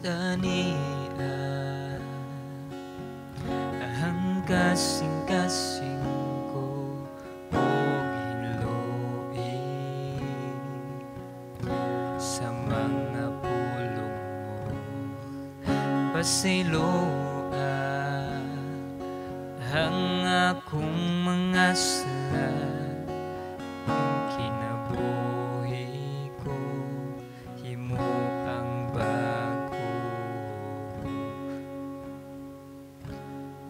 Diyos, ania ang kasing-kasing ko og hinloi sa mga pulong mo. Pasayloa ang akong mga sala, ang kinabuhi ko himo ang bag-o.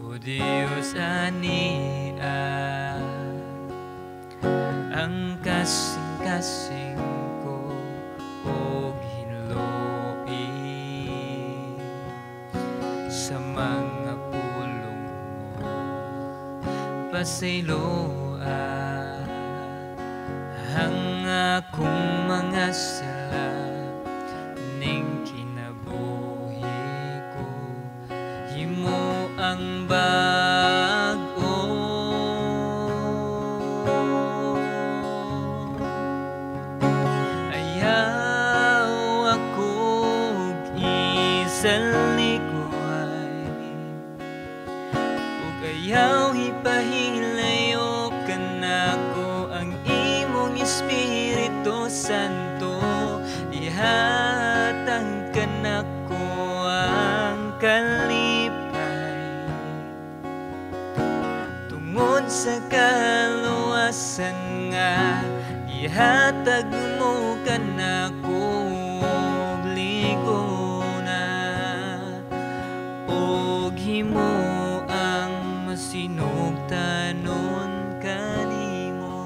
O Diyos, ania ang kasing-kasing ko og hinloi sa mga pulong mo. Pasayloa ang akong mga sala, ning kinabuhi ko himo ang bag-o. Ayaw akong isalikuay ug ayaw ipahilayo kanako ang imong Espiritu Santo. Ihatag kanako ang kalipay tungod sa kaluwasan nga ihatag mo kanako og ligona, ug himo ang masinugtanon kanimo.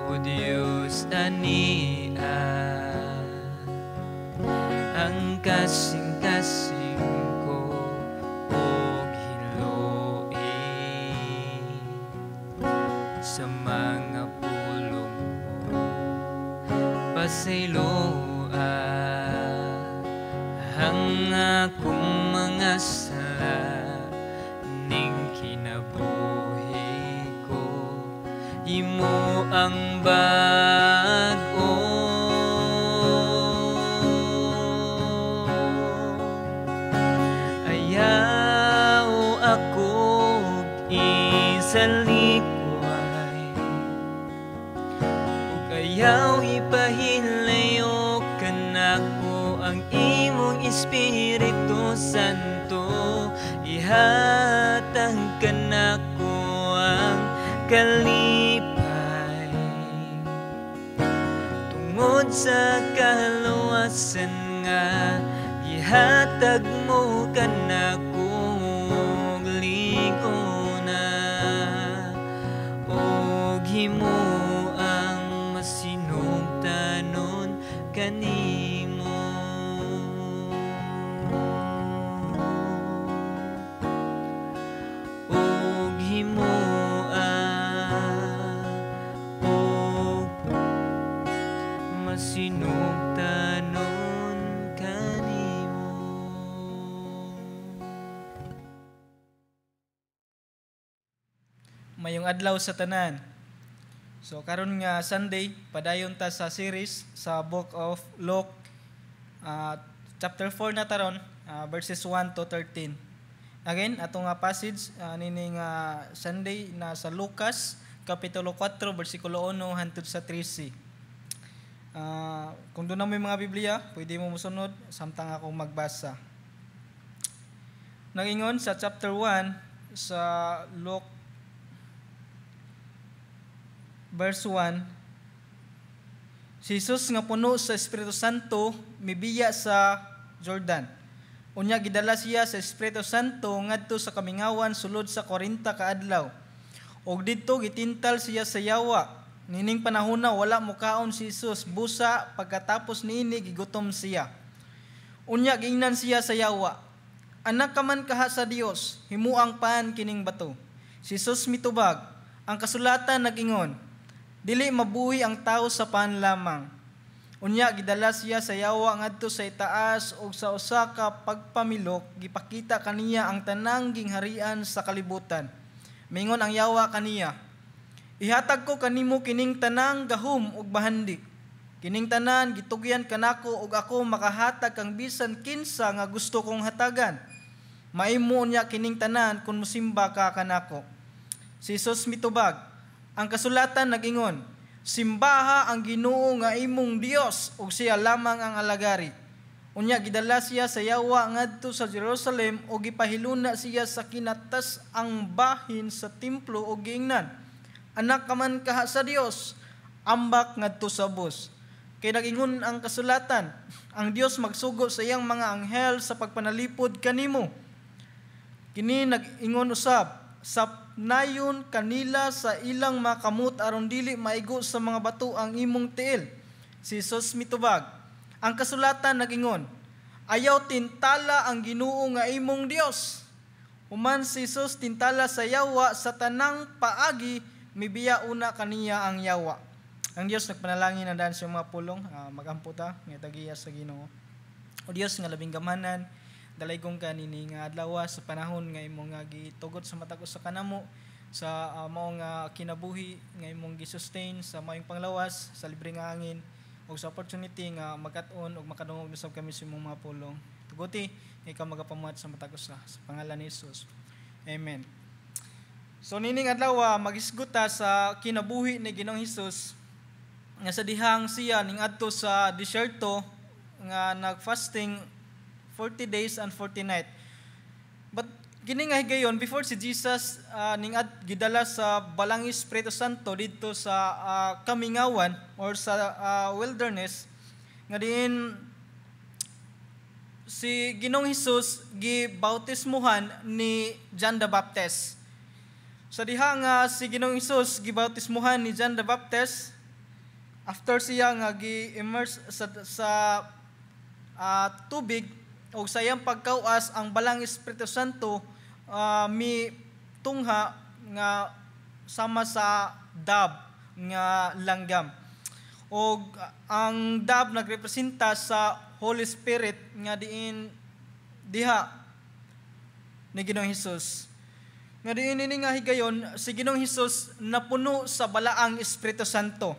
O Diyos, ania ang kasing-kasing ko og hinloi sa mga pulong mo. Pasayloa ang akong mga sala, ning kinabuhi ko himo ang bag-o. Ayaw akong isalikuay ug ayaw ipahilayo kanako ang imong Espiritu Santo. Ihatag kanako ang kalipay tungod sa kaluwasan nga gihatag mo kanako og ligona, ug himo ang masinugtanon kanimo. Ug himo ang og masinugtanon kanimo. Mayong adlaw sa tanan. So karon nga Sunday, padayon ta sa series sa Book of Luke, chapter 4 na taron, verses 1 to 13. Again, ato nga passage nining Sunday na sa Lucas kapitulo 4 bersikulo 1 hangtod sa 13. Kung doon na may mga Biblia, pwede mo mosunod samtang akong magbasa. Nagingon sa chapter 1 sa Luke verse 1, si Jesus nga puno sa Espiritu Santo mibiya sa Jordan. Unya gidala siya sa Espiritu Santo ngadto sa kamingawan sulod sa 40 ka adlaw. Og didto gitintal siya sa yawa. Nining panahona wala mokaon si Jesus busa, pagkatapos niini gigutom siya. Unya giingnan siya sa yawa, "Anak ka man kaha sa Dios, himuang pan kining bato." Si Jesus mitubag, "Ang kasulatan nag-ingon, dili mabuhi ang tao sa pan lamang." Unya gidala siya sa yawa ngadto sa itaas ug sa usa ka pagpamilok gipakita kaniya ang tanang gingharian sa kalibutan. Mingon ang yawa kaniya, "Ihatag ko kanimo kining tanang gahom ug bahandi. Kining tanan gitugyan kanako ug ako makahatag kang bisan kinsa nga gusto kong hatagan. Maimo niya kining tanan kung musimba ka kanako." Si Jesus mitubag, "Ang kasulatan nagingon, simbaha ang Ginoo nga imong Dios ug siya lamang ang alagari." Unya gidala siya sa yawa ngadto sa Jerusalem ug gipahiluna siya sa kinatas-ang bahin sa templo ug giingnan, "Anak ka man kaha sa Dios, ambak ngadto sa ubos. Kay nagingon ang kasulatan, ang Dios magsugo sa iyang mga anghel sa pagpanalipod kanimo. Kini nag-ingon usab, sapnayon ka nila sa ilang mga kamot aron dili maigo sa mga bato ang imong tiil." Si Jesus mitubag, "Ang kasulatan nagingon, ayaw tintala ang Ginoo nga imong Dios." Human si Jesus tintala sa yawa sa tanang paagi, mibiya una kaniya ang yawa. Ang Dios nagpanalangin na daan sa mga pulong, magampo ta nga tagiya sa Ginoo. O Dios nga labing gamhanan, dalaygong ka nini nga adlaw sa panahon nga imong nga gitugot sa matag usa kanamo sa mao nga kinabuhi nga imong gi-sustain sa maayong panglawas, sa libre nga hangin ug sa opportunity nga makat-on ug makadungog usab kami sa imong mga pulong. Tuguti nga ikaw magapamuhat sa matag usa, sa pangalan ni Jesus. Amen. So nining adlaw, magisgot ta sa kinabuhi ni Ginoong Hesus nga sa dihang siya ning adto sa disyerto nga nag-fasting 40 days and 40 night. But kini nga higayon, before si Jesus ning ad, gidala sa Balang Espiritu Santo didto sa kamingawan or sa wilderness nga diin si Ginoong Hesus gibautismuhan ni John the Baptist. Sa diha nga si Ginoong Hesus gibautismuhan ni John the Baptist, after siya nga gi-immerse sa tubig o sa iyang pagkawas, ang Balang Espiritu Santo mi tungha nga sama sa dove nga langgam. Og ang dove nagrepresenta sa Holy Spirit nga diin diha ni Ginoong Hesus. Nga diin ini nga higayon, si Ginoong Hesus napuno sa Balaang Espiritu Santo.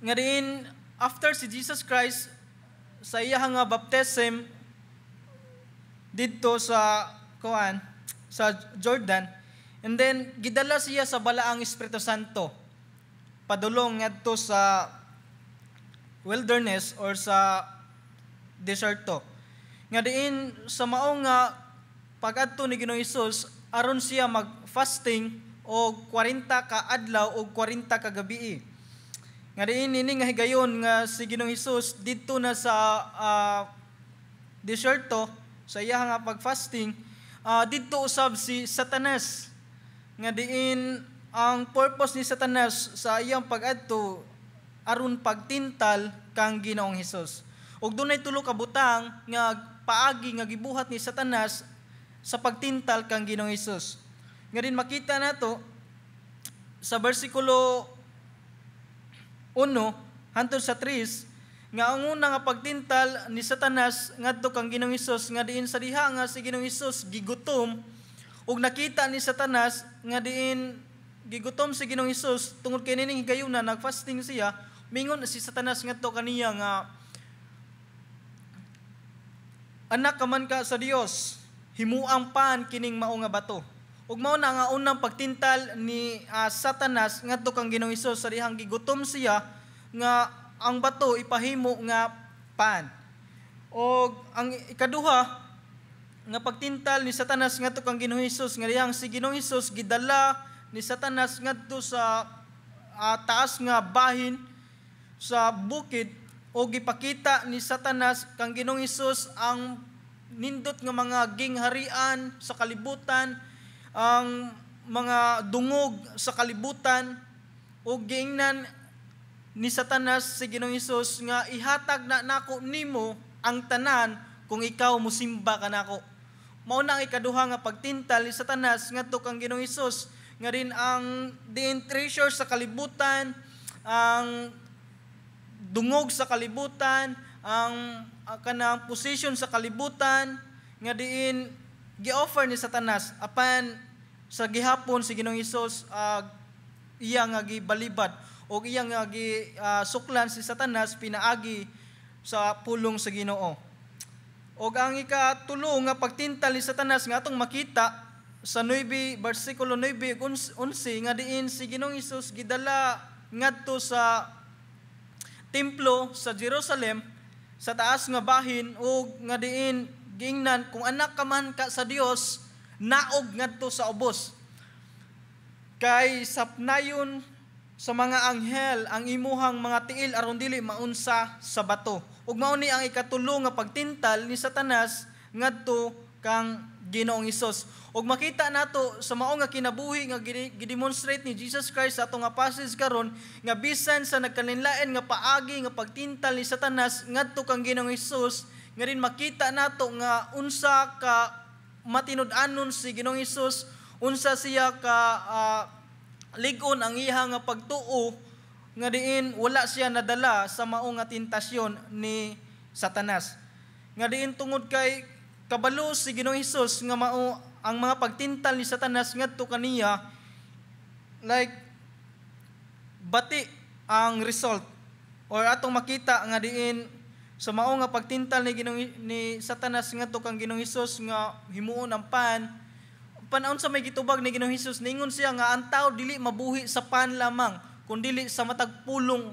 Nga diin after si Jesus Christ sa iya nga baptism didto sa kuan, sa Jordan, and then gidala siya sa Balaang Espiritu Santo padulong ngadto sa wilderness or sa deserto. Nga diin sa mao nga pag-adto ni Ginoong Hesus aron siya mag-fasting og 40 ka adlaw og 40 ka gabii. Nga diin ini nga higayon nga si Ginoong Hesus didto na sa deserto sa iya nga pag-fasting, didto usab si Satanas, nga diin ang purpose ni Satanas sa iyang pag-adto aron pagtintal kang Ginoong Hesus. Ug dunay tulo ka butang nga paagi nga gibuhat ni Satanas sa pagtintal kang Ginoong Hesus. Nga din makita nato sa bersikulo 1 hantod sa 3 nga ang una nga pagtintal ni Satanas ngadto kang Ginoong Hesus, nga diin sa diha nga si Ginoong Hesus gigutom ug nakita ni Satanas nga diin gigutom si Ginoong Hesus tungod kay nining higayuna nagfasting siya. Mingon si Satanas ngadto kaniya nga, "Anak ka man ka sa Dios, himuang pan kining mao nga bato." Ug mao na nga unang pagtintal ni Satanas ngadto kang Ginoong Hesus sa dihang gigutom siya, nga ang bato ipahimo nga pan. Og ang ikaduha nga pagtintal ni Satanas ngadto kang Ginoong Hesus, nga dihang si Ginoong Hesus gidala ni Satanas ngadto sa taas nga bahin sa bukid o gipakita ni Satanas kang Ginoong Hesus ang nindot nga mga gingharian sa kalibutan, ang mga dungog sa kalibutan, o giingnan ni Satanas si Ginoong Hesus nga, "Ihatag na nako nimo ang tanan kung ikaw musimba kanako." Mao na ang ikaduha nga pagtintal ni Satanas ngadto kang Ginoong Hesus, nga rin ang diin treasure sa kalibutan, ang dungog sa kalibutan, ang kanang position sa kalibutan nga diin gi-offer ni Satanas, apan sa gihapon si Ginoong Hesus iya nga gibalibad o iya nga gi suklan si Satanas pinaagi sa pulong sa Ginoo. Og ang ikatulo nga pagtintal ni Satanas nga atong makita sa 9, bersikulo 9 ug 11, nga diin si Ginoong Hesus gidala ngadto sa templo sa Jerusalem sa taas nga bahin, ug nga diin giingnan, "Kung anak ka man ka sa Dios, naog ngadto sa ubos. Kay sapnayon sa mga anghel ang imuhang mga tiil aron dili maunsa sa bato." Ug mao ni ang ikatulo nga pagtintal ni Satanas ngadto kang Ginoong Hesus. Ug makita nato sa mao nga kinabuhi nga gidemonstrate ni Jesus Christ sa ato nga passage karon, nga bisan sa nagkalinlain nga paagi nga pagtintal ni Satanas ngadto kang Ginoong Hesus, nga rin makita nato nga unsa ka matinud-anon si Ginoong Hesus, unsa siya ka lig-on ang iya nga pagtuo, nga diin wala siya nadala sa mao nga tentasyon ni Satanas. Nga diin tungod kay kabalo si Ginoong Hesus nga mao ang mga pagtintal ni Satanas ngadto kaniya, like bati ang result or atong makita nga diin sa mao nga pagtintal ni Ginoong ni Satanas ngadto kang Ginoong Hesus nga himuon ang pan, panahon sa may gitubag ni Ginoong Hesus, ningon siya nga ang tao dili mabuhi sa pan lamang kundili sa matag pulong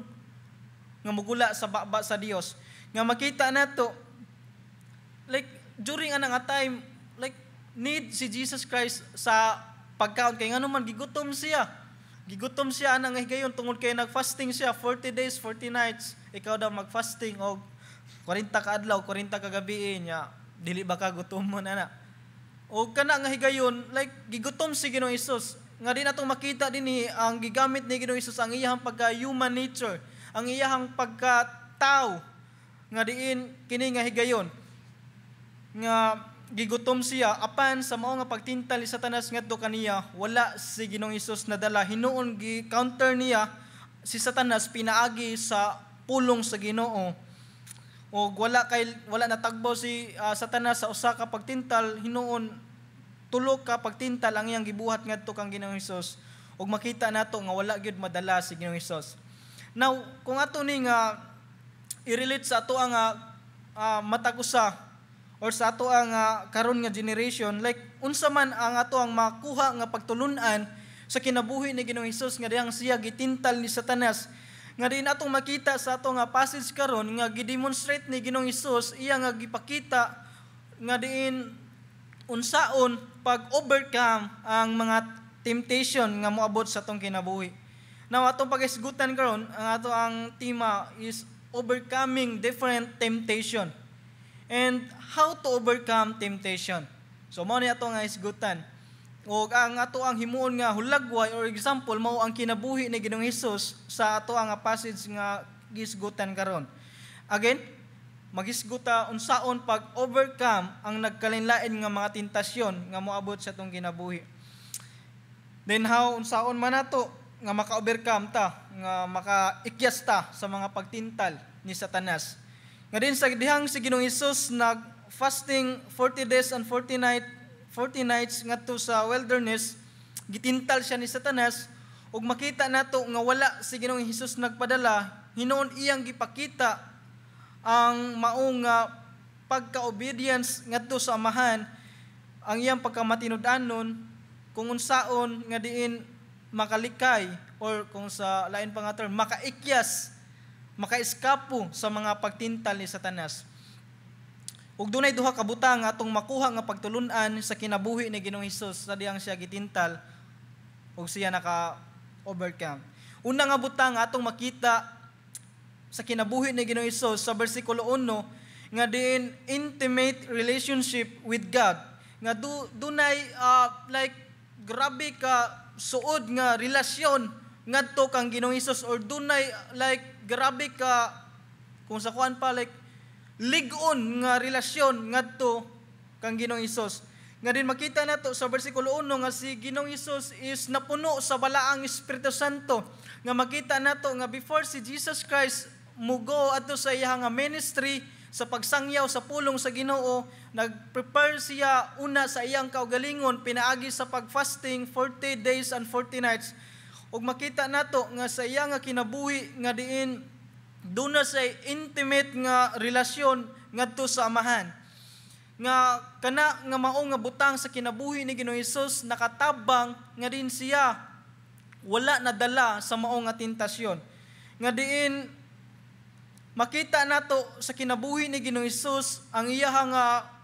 nga mugula sa baba sa Dios. Nga makita nato, like during ana nga time, like need si Jesus Christ sa pagkaon kay ngano man gigutom siya. Gigutom siya ana nga higayon tungod kay nagfasting siya 40 days, 40 nights. Ikaw daw magfasting og 40 ka adlaw, 40 ka gabi nya, dili ba ka gutomon ana? O kana nga higayon, like gigutom si Ginoong Hesus. Nga di natong makita dinhi ang gigamit ni Ginoong Hesus ang iyang pagka human nature, ang iyang pagka tao, nga diin kini nga higayon nga gigutom siya, apan sa mao nga pagtintal ni Satanas ngadto kaniya, wala si Ginoong Hesus nadala. Hinuon gi counter niya si Satanas pinaagi sa pulong sa Ginoo. O wala natagbaw si Satanas sa usa ka pagtintal. Hinuon tulo ka pagtintal ang iyang gibuhat ngadto kang Ginoong Hesus, ug makita nato nga wala gyud madala si Ginoong Hesus. Now, kung ato ni nga i-relate sa ato ang matag usa or sa ato ang karon nga generation, like unsa man ang ato ang makuha nga pagtulun-an sa kinabuhi ni Ginoong Hesus nga dihang siya gitintal ni Satanas, nga di natong makita sa ato nga passage karon nga gidemonstrate ni Ginoong Hesus, iya nga gipakita nga diin unsaon pag-overcome ang mga temptation nga moabot sa atong kinabuhi? Now, atong paghisgutan karon, ang ato ang tema is overcoming different temptation and how to overcome temptation. So mao ni ato nga hisgutan. O ang ato ang himuon nga hulagway or example mao ang kinabuhi ni Ginoong Hesus sa ato ang passage nga gisgutan karon. Again, maghisguta unsaon pag-overcome ang nagkalinlain nga mga tentasyon nga moabot sa atong kinabuhi. Then how, unsaon man nato nga maka-overcome ta, nga makaikyas ta sa mga pagtintal ni Satanas? Nga din sa dihang si Ginoong Hesus nag fasting 40 days and 40 nights ngadto sa wilderness, gitintal siya ni Satanas, ug makita nato nga wala si Ginoong Hesus nagpadala. Hinuon iyang gipakita ang maong nga pagka-obedience ngadto sa Amahan, ang iyang pagkamatinud-anon kung unsaon nga diin makalikay or kung sa lain pa nga term, makaikyas, makaiskapo sa mga pagtintal ni Satanas. Ug dunay duha ka butang nga atong makuha nga pagtulun-an sa kinabuhi ni Ginoong Hesus sa diyang siya gitintal ug siya naka overcome. Una nga butang nga atong makita sa kinabuhi ni Ginoong Hesus sa bersikulo 1, nga diin intimate relationship with God, nga dunay like grabe ka suod nga relasyon ngadto kang Ginoong Hesus, or dunay like grabe ka, kung sa kuan pa, like lig-on nga relasyon ngadto kang Ginoong Hesus. Nga din makita nato sa bersikulo 1 nga si Ginoong Hesus is napuno sa Balaang Espiritu Santo. Nga makita nato nga before si Jesus Christ mugo adto sa iya nga ministry sa pagsangyaw sa pulong sa Ginoo, nagprepare siya una sa iyang kaugalingon pinaagi sa pagfasting 40 days and 40 nights. Ug makita nato nga sa iya nga kinabuhi nga diin duna say intimate nga relasyon ngadto sa Amahan. Nga kana nga mao nga butang sa kinabuhi ni Ginoong Hesus nakatabang nga din siya wala nadala sa mao nga tentasyon. Nga diin makita nato sa kinabuhi ni Ginoong Hesus ang iya nga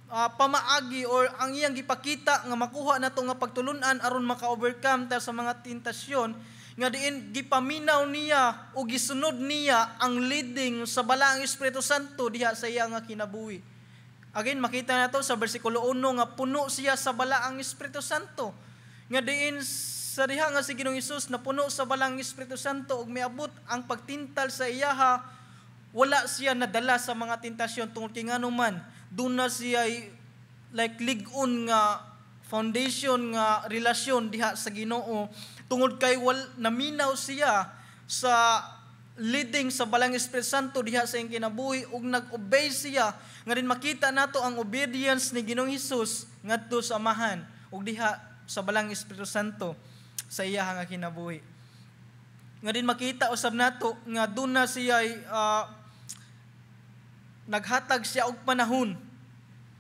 pamaagi or ang iyang gipakita nga makuha nato nga pagtulunan aron maka-overcome ta sa mga tentasyon, nga diin gipaminaw niya o gisunod niya ang leading sa Balaang Espiritu Santo diha sa iya nga kinabuhi. Again, makita nato sa bersikulo 1 nga puno siya sa Balaang Espiritu Santo. Nga diin sa diha nga si Ginoong Hesus na puno sa Balaang Espiritu Santo ug miabot ang pagtintal sa iyaha, wala siya nadala sa mga tentasyon tungod kay ngano man duna siya like lig-on nga foundation nga relasyon diha sa Ginoo, tungod kay naminaw siya sa leading sa Balang Espiritu Santo diha sa iyang kinabuhi ug nag-obey siya. Nga din makita nato ang obedience ni Ginoong Hesus ngadto sa Amahan ug diha sa Balang Espiritu Santo sa iya nga kinabuhi. Nga din makita usab nato nga duna siya naghatag siya og panahon,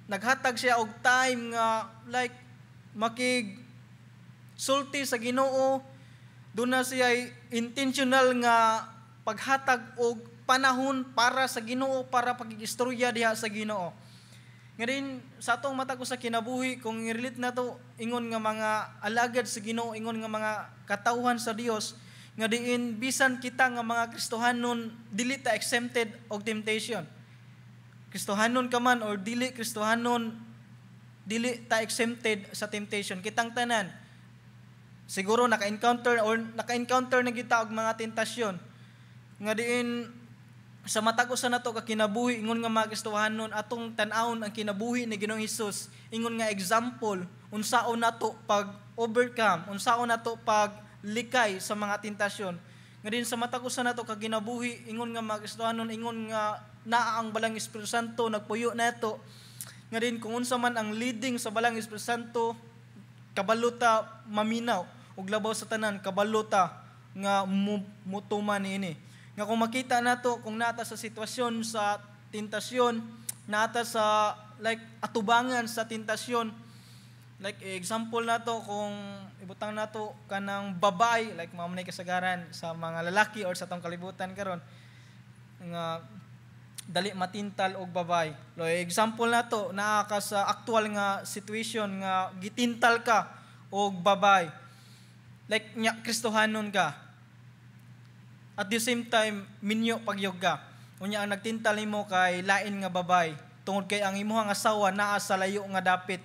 naghatag siya og time nga like makig sulti sa Ginoo. Duna siya intentional nga paghatag og panahon para sa Ginoo, para pakigistorya diha sa Ginoo. Nga din sa atong mata ko sa kinabuhi, kung i-relate nato ingon nga mga alagad sa Ginoo, ingon nga mga katawhan sa Dios, nga diin bisan kita nga mga Kristohanon, dili ta exempted og temptation. Kristohanon ka man or dili Kristohanon, dili ta exempted sa temptation. Kitang tanan siguro naka-encounter or naka-encounter na kita og mga tentasyon. Nga diin sa matag usa nato ka kinabuhi ingon nga mga Kristohanon, atong tan-awon ang kinabuhi ni Ginoong Hesus ingon nga example unsaon nato pag overcome, unsaon nato pag likay sa mga tentasyon. Nga din sa matag usa nato ka kinabuhi ingon nga mga Kristohanon, ingon nga naa ang Balang Espiritu Santo nagpuyo nato, nga din kung unsa man ang leading sa Balang Espiritu Santo, kabalo ta maminaw, ug labaw sa tanan, kabalo ta nga mutuman niini. Nga kung makita nato, kung nata sa sitwasyon sa tentasyon, nata sa like atubangan sa tentasyon, like example nato, kung ibutang nato kanang babay, like mao man kasagaran sa mga lalaki or sa atong kalibutan karon nga dali matintal og babay. Lo, example nato, naa ka sa aktual nga situation nga gitintal ka og babay. Like nya Kristohanon ka. At the same time, minyo pagyog ka. Unya ang nagtintal nimo kay lain nga babay tungod kay ang imong asawa naa sa layo nga dapit.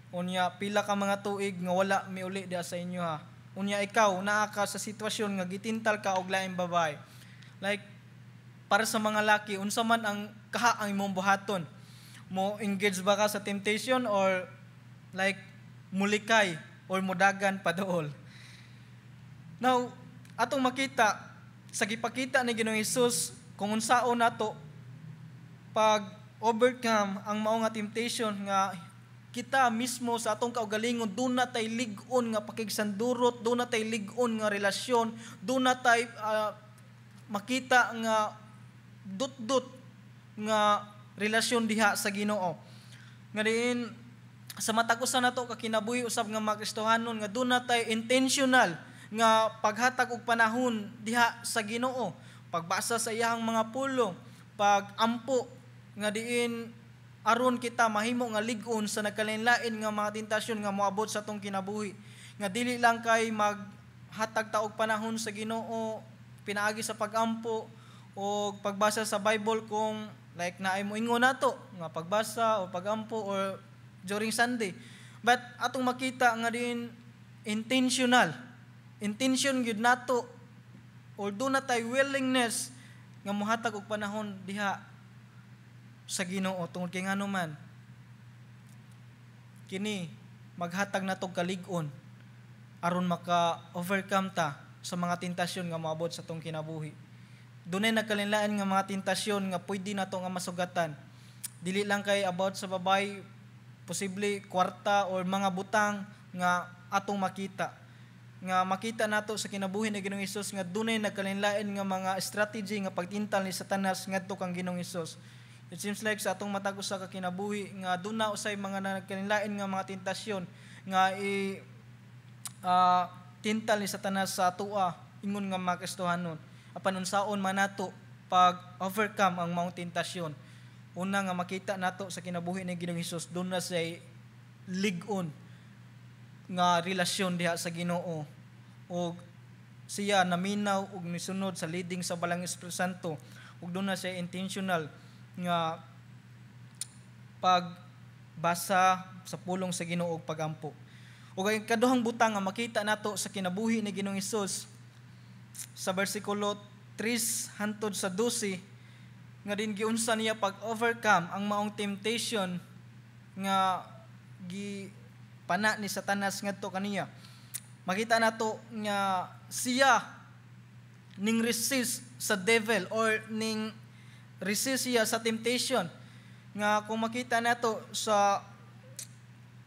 Unya pila ka mga tuig nga wala miuli diha sa inyo ha. Unya ikaw naa ka sa sitwasyon nga gitintal ka og lain babay. Like para sa mga laki, unsa man ang kaha ang imong buhaton? Mo engage ba ka sa temptation or like mulikay or mudagan paduol? Now, atong makita sa gipakita ni Ginoong Hesus kung unsaon nato pag overcome ang mao nga temptation, nga kita mismo sa atong kaugalingon duna tay lig-on nga pakigsandurot, duna tay lig-on nga relasyon, duna tay makita nga dut-dut nga relasyon diha sa Ginoo. Nga diin sa matag usa nato ka kinabuhi usab nga mga Kristohanon nga duna tay intentional nga paghatag og panahon diha sa Ginoo, pagbasa sa iyang mga pulong, pagampo, nga diin aron kita mahimo nga lig-on sa nagkalain-lain nga mga tentasyon nga moabot sa atong kinabuhi. Nga dili lang kay maghatag ta og panahon sa Ginoo pinaagi sa pagampo o pagbasa sa Bible, kung like naay mo ingon nato nga pagbasa o pagampo or during Sunday. But atong makita nga din intentional intention gyud nato or duna tay willingness nga mohatag og panahon diha sa Ginoo, tungod kay ngano man kini maghatag nato kalig-on aron maka-overcome ta sa mga tentasyon nga moabot sa atong kinabuhi. Dunay nagkalinlain nga mga tentasyon nga pwede nato nga masugatan. Dili lang kay about sa babay, posible kwarta or mga butang nga atong makita. Nga makita nato sa kinabuhi ni Ginoong Hesus nga dunay nagkalain-lain nga mga strategy nga pagtintal ni Satanas ngadto kang Ginoong Hesus. It seems like sa atong matag usa ka kinabuhi nga duna usay mga nagkalain-lain nga mga tentasyon nga i tintal ni Satanas sa atoa ingon nga mga Kristohanon. Apan unsaon man nato pag overcome ang maong tentasyon? Una nga makita nato sa kinabuhi ni Ginoong Hesus, duna say lig-on nga relasyon diha sa Ginoo ug siya naminaw ug nisunod sa leading sa Balaang Espiritu Santo ug duna siya intentional nga pagbasa sa pulong sa Ginoo ug pagampo. Ug ang ikaduhang butang nga makita nato sa kinabuhi ni Ginoong Hesus sa bersikulo 3 hantod sa 12, nga din giunsa niya pag-overcome ang maong temptation nga gi pana ni Satanas ngadto kaniya. Makita nato nga siya ning resist sa devil or ning resist siya sa temptation, nga kung makita nato sa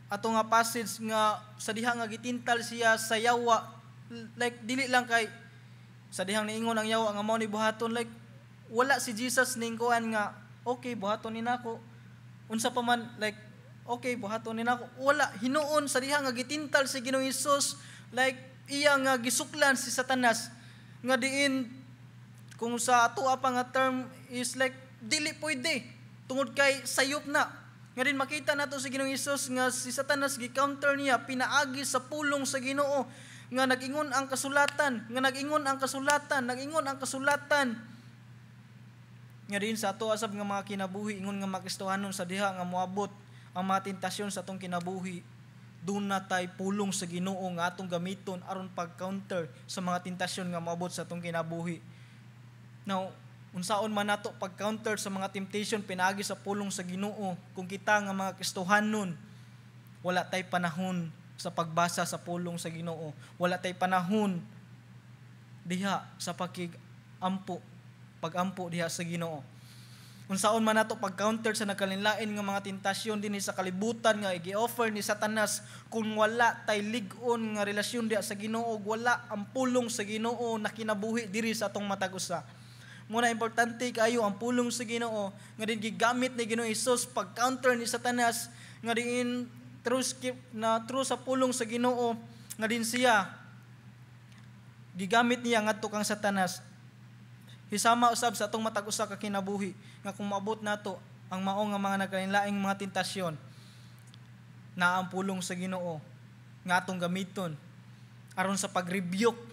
ato nga passage nga sa diha nga gitintal siya sa yawa, like dili lang kay sa dihang niingon ang yawa nga mao ni buhaton, like wala si Jesus ning kuan nga, "Okay, buhaton ni nako, unsa pa man, like okay, buhaton ni nako." Wala. Hinuon sa diha nga gitintal si Ginoong Hesus, like iya nga gisuklan si Satanas, nga diin kung sa ato pa nga term is like dili pwede tungod kay sayop na. Nga din makita nato sa Ginoong Hesus nga si Satanas gi-counter niya pinaagi sa pulong sa Ginoo nga nag-ingon ang kasulatan, nga nag-ingon ang kasulatan, nag-ingon ang kasulatan. Nga din sa ato asab nga mga kinabuhi ingon nga mga Kristohanon, sa diha nga moabot ang mga tentasyon sa atong kinabuhi, duna tay pulong sa Ginoo nga atong gamiton aron pag-counter sa mga tentasyon nga moabot sa atong kinabuhi. Now, unsaon man nato pag-counter sa mga temptation pinaagi sa pulong sa Ginoo kung kita nga mga Kristohanon wala tay panahon sa pagbasa sa pulong sa Ginoo, wala tay panahon diha sa pakig-ampo, pagampo diha sa Ginoo? Unsaon man nato pag-counter sa nagkalinlain nga mga tentasyon dinhi sa kalibutan nga gi-offer ni Satanas kung wala tay lig-on nga relasyon diha sa Ginoo, wala ang pulong sa Ginoo na kinabuhi diri sa atong matag usa? Muna importante kaayo ang pulong sa Ginoo nga din gigamit ni Ginoong Hesus pag-counter ni Satanas, nga diin through na through sa pulong sa Ginoo nga din siya gigamit niya ngadto kang Satanas. Hisama usab sa atong matag usa ka kinabuhi nga kung maabot nato ang mao nga mga nagkalainlaing mga tentasyon, na ang pulong sa Ginoo nga atong gamiton aron sa pag-rebuke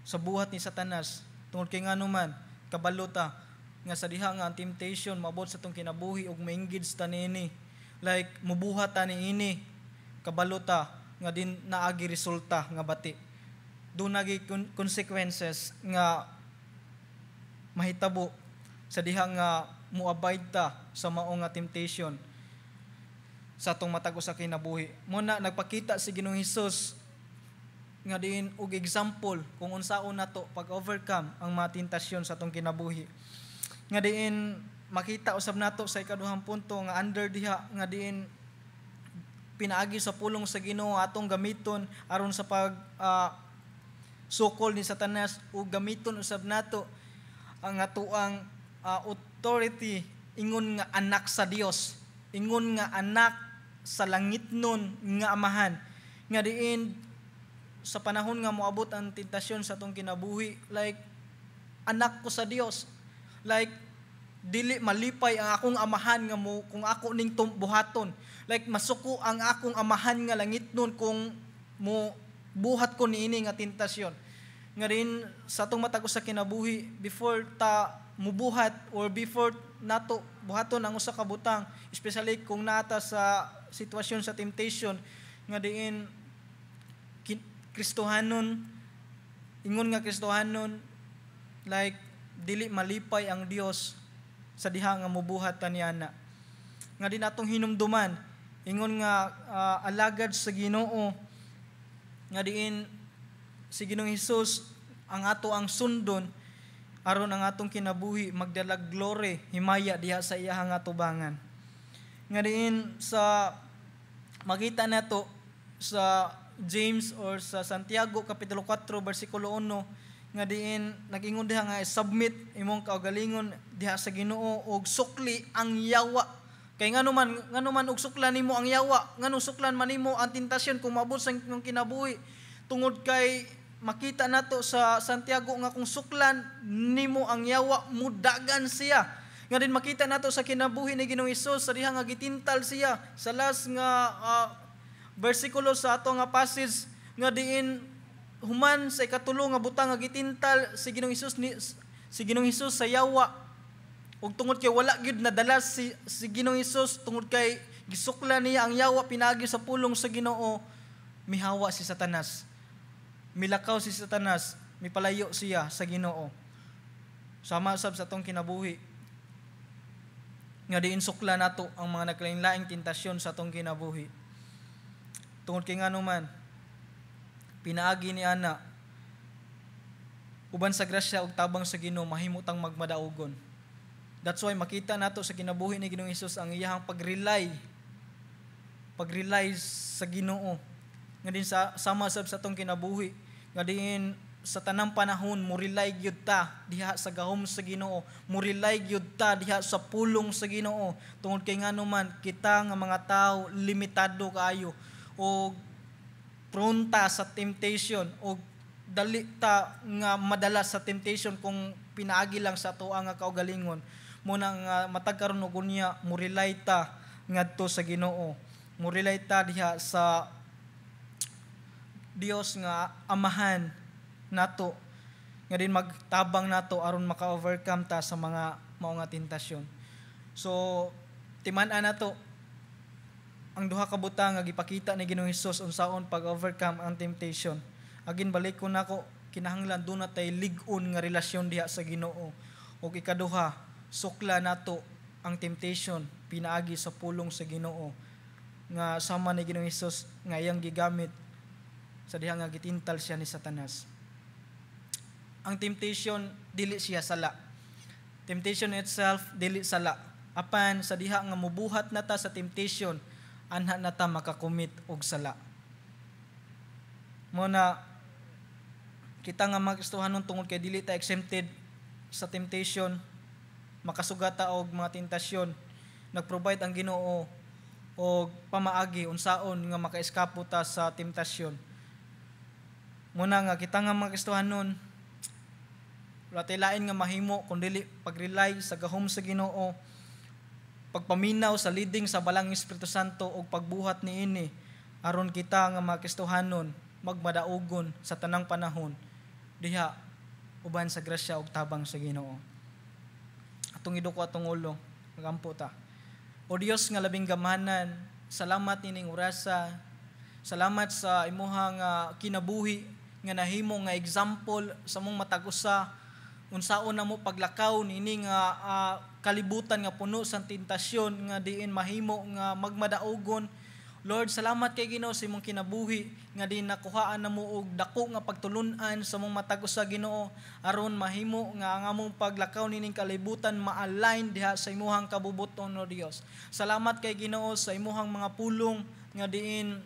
sa buhat ni Satanas, tungod kay ngano man kabalo ta nga sa diha nga ang temptation maabot sa atong kinabuhi ug ma-engage ta niini, like mubuhat ta niini, kabalo ta nga din naagi resulta nga bati, duna gi consequences nga mahitabo sa diha nga moabide ta sa mao nga temptation sa atong matag usa kinabuhi. Muna nagpakita si Ginoong Hesus nga diin og example kung unsaon nato pag-overcome ang mga tentasyon sa atong kinabuhi. Nga diin makita usab nato sa ikaduhang punto nga under diha nga diin pinaagi sa pulong sa Ginoo atong gamiton aron sa pag sukol ni Satanas, ug gamiton usab nato ang atoang authority ingon nga anak sa Dios, ingon nga anak sa langitnon nga Amahan, nga diin sa panahon nga moabot ang tentasyon sa atong kinabuhi, like anak ko sa Dios, like dili malipay ang akong Amahan nga mo kung ako ning buhaton, like masuko ang akong Amahan nga langitnon kung mo buhat ko niini nga tentasyon. Nga rin sa atong matag usa kinabuhi, before ta mubuhat or before nato buhaton ang usa ka butang, especially kung naata sa sitwasyon sa temptation, nga diin Kristohanon, ingon nga Kristohanon, like dili malipay ang Dios sa diha nga mubuhat ta niana. Nga din atong hinumduman ingon nga alagad sa Ginoo nga diin si Ginoong Hesus ang ato ang sundon aron ang atong kinabuhi magdalag glory, himaya diha sa iyahang atubangan. Nga diin sa makita nato sa James or sa Santiago kapitulo 4 bersikulo 1 nga diin nag-ingon diha nga submit imong kaugalingon diha sa Ginoo og sukli ang yawa. Kay ngano man og suklan nimo ang yawa, ngano suklan man nimo ang tentasyon kung maabot sa imong kinabuhi, tungod kay makita nato sa Santiago nga kung suklan nimo ang yawa, mudagan siya. Nga din makita nato sa kinabuhi ni Ginoong Hesus sa diha nga gitintal siya sa last nga bersikulo sa ato nga passage, nga diin human sa ikatulo nga butang nga gitintal si Ginoong Hesus sa yawa, ug tungod kay wala gyud nadala si Ginoong Hesus, tungod kay gisukla niya ang yawa pinaagi sa pulong sa Ginoo, mihawa si Satanas, milakaw si Satanas, mipalayo siya sa Ginoo. Sama sab sa atong kinabuhi nga diin sukla nato ang mga naglain-laing tentasyon sa atong kinabuhi. Tungod kay ngano man, pinaagi ni ana, uban sa grasya ug tabang sa Ginoo, mahimo tang magmadaugon. That's why makita nato sa kinabuhi ni Ginoong Hesus ang iyahang pag-rely sa Ginoo. Nga din sa sama sab sa atong kinabuhi nga diin sa tanang panahon mo-rely gyud ta diha sa gahom sa Ginoo, mo-rely gyud ta diha sa pulong sa Ginoo, tungod kay ngano man, kita nga mga tao limitado kaayo og prone ta sa temptation og dali ta nga madala sa temptation kung pinaagi lang sa atoa nga kaugalingon. Muna nga matag karon og unya, mo-rely ta ngadto sa Ginoo, mo-rely ta diha sa Dios nga Amahan nato, nga din magtabang nato aron maka-overcome ta sa mga mao nga tentasyon. So timan-an nato ang duha ka butang nga gipakita ni Ginoong Hesus unsaon pag-overcome ang temptation. Again, balik ko nako, kinahanglan duna tay lig-on nga relasyon diha sa Ginoo. Ug ikaduha, sukla nato ang temptation pinaagi sa pulong sa Ginoo nga sama ni Ginoong Hesus nga iyang gigamit sa diha nga gitintal siya ni Satanas. Ang temptation, dili siya sala. Temptation itself, dili sala. Apan sa diha nga mubuhat na ta sa temptation, anha na ta makakomit og sala. Mo na kita nga mga Kristohanon, tungod kay dili ta exempted sa temptation, makasugat ta og mga tentasyon, nagprovide ang Ginoo og pamaagi unsaon nga makaeskapo ta sa temptasyon. Muna nga kita nga mga Kristohanon, wala tay lain nga mahimo kun dili pag-rely sa gahom sa Ginoo, pagpaminaw sa leading sa Balang Espiritu Santo ug pagbuhat niini aron kita nga mga Kristohanon magmadaugon sa tanang panahon diha uban sa grasya ug tabang sa Ginoo. Atong iduko atong ulo, magampo ta. O Dios nga labing gamhanan, salamat nining orasa. Salamat sa imuha nga kinabuhi nga nahimo nga example sa mong matag usa unsaon na mo paglakaw niini nga kalibutan nga puno sa tentasyon nga diin mahimo nga magmadaugon. Lord, salamat kay Ginoo sa imong kinabuhi nga diin nakuhaan namo og dako nga pagtulun-an sa mong matag usa, Ginoo, aron mahimo nga ang among paglakaw nining kalibutan ma-align diha sa imuhang kabubuton, o Dios. Salamat kay Ginoo sa imuhang mga pulong nga diin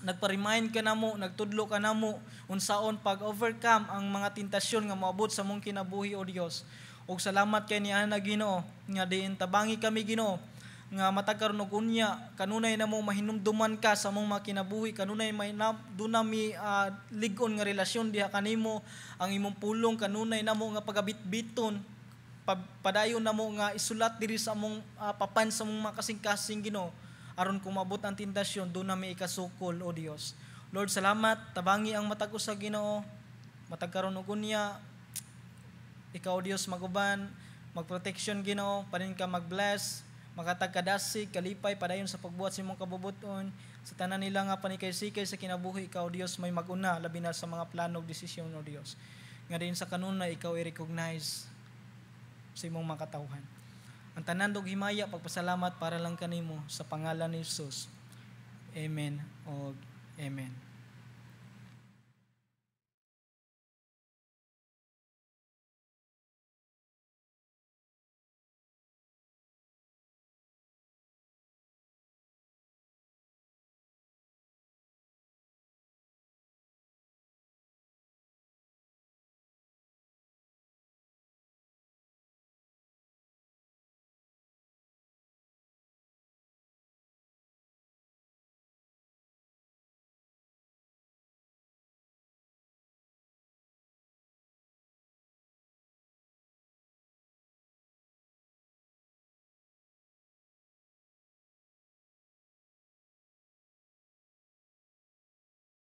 nagpa-remind ka namo, nagtudlo ka namo unsaon pag-overcome ang mga tentasyon nga moabot sa mong kinabuhi, o Dios. Ug salamat kay niana, Ginoo, nga diin tabangi kami, Ginoo, nga matag karon og unya kanunay namo mahinumduman ka sa among mga kinabuhi, kanunay may na, duna mi lig-on nga relasyon diha kanimo, ang imong pulong kanunay namo nga pagabitbiton, padayon namo nga isulat diri sa among papan sa among mga kasing-kasing, Ginoo, aron kung maabot ang tentasyon, duna mi ikasukol, o Dios. Lord, salamat, tabangi ang matag usa, Ginoo, matag karon og unya. Ikaw, Dios, maguban, magprotection, Ginoo, panin ka mag-bless, makatag kadasig, kalipay, padayon sa pagbuhat sa imong kabubuton, sa tanan nila nga panikay-sikay sa kinabuhi, ikaw, Dios, may maguna, labi na sa mga plano ug desisyon, o Dios. Nga din sa kanunay, ikaw i-recognize sa imong mga katawhan. Ang tanan og himaya, pagpasalamat para lang kanimo sa pangalan ni Jesus. Amen og amen.